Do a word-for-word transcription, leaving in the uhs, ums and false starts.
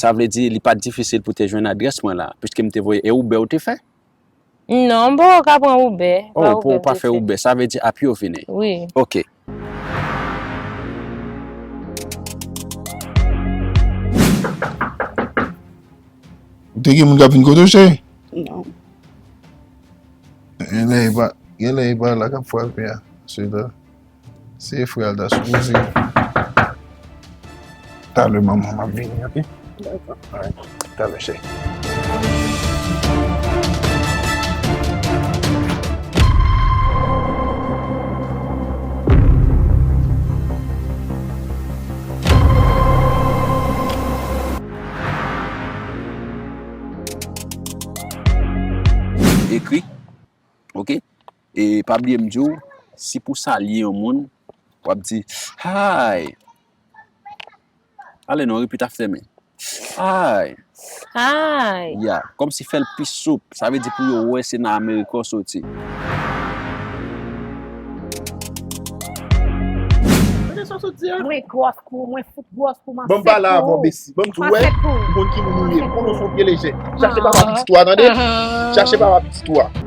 Sa vle di, li pa t difisil pou te jwenn adrès mwen la, piske m te voye, e Uber ou te fè? Non, m poko ka pran Uber. Oh, pa pou Uber ou pa fè Uber, sa vle di a pye w vini. Wi. Ok. Ou te gen moun k ap vin kote w, cheri? Non. Genlè e pa, genlè e pa la k ap frape a. Se la. Se frè a l ta sipoze. Talè manman m ap vini, ok? Dakò. Alright. Talè, cheri. Ekri, ok? E pa bliye m di w, si pou salye yon moun, w ap di, "Hi." Ale non, repeat after me. "Hi." Hi. Ya, kòmsi fè l pi soup. Sa vle di pou yo wè se nan Amerik ou soti. Mwen gwòs kou, mwen fout gwòs kou, m ansent pou ou. Ban m pale avè w, Besi. Ban m di w, wè, m konn ki moun ou ye. M konnen w se yon vye lejè. Chache papa pitit ou a, tande? Chache papa pitit ou a.